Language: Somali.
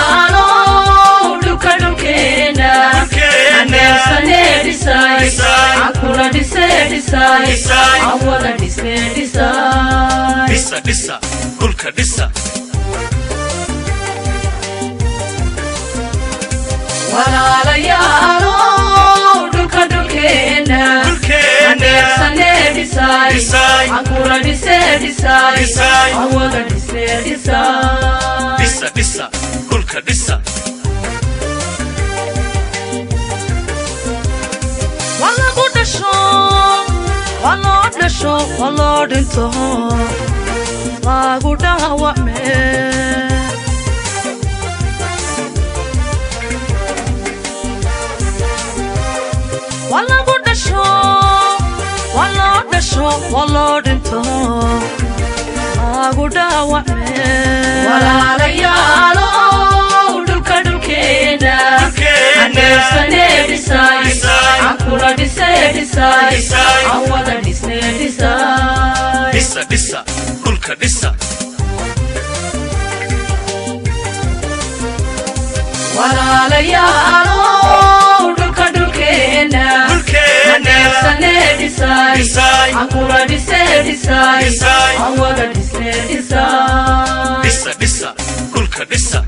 Walaalayaalow, dhulka dhulkeena haneersanee dhisay, cankula dhisee dhisay, cawada dhisee dhisay. Dhisa, dhisa dhulka, dhisa. Walaalayaalow, dhulka dhulkeena haneersanee dhisay, cankula dhisee dhisay, cawada dhisee dhisay. Dhisa, dhisa dhulka, dhisa. Waa lagu dhasho, waa loo dhasho, waa loo dhinto, lagu dhaawacme. Waa lagu dhasho, waa loo dhasho, waa loo dhinto, lagu dhaawacme. Walaalayaalow, dhulka dhulkeena haneersanee dhisay, cankula dhisee dhisay, cawada dhisnee dhisay. Dhisa, dhisa dhulka, dhisa. Walaalayaalow, dhulka dhulkeena haneersanee dhisay, cankula dhisee dhisay, cawada dhisnee dhisay. Dhisa, dhisa dhulka, dhisa.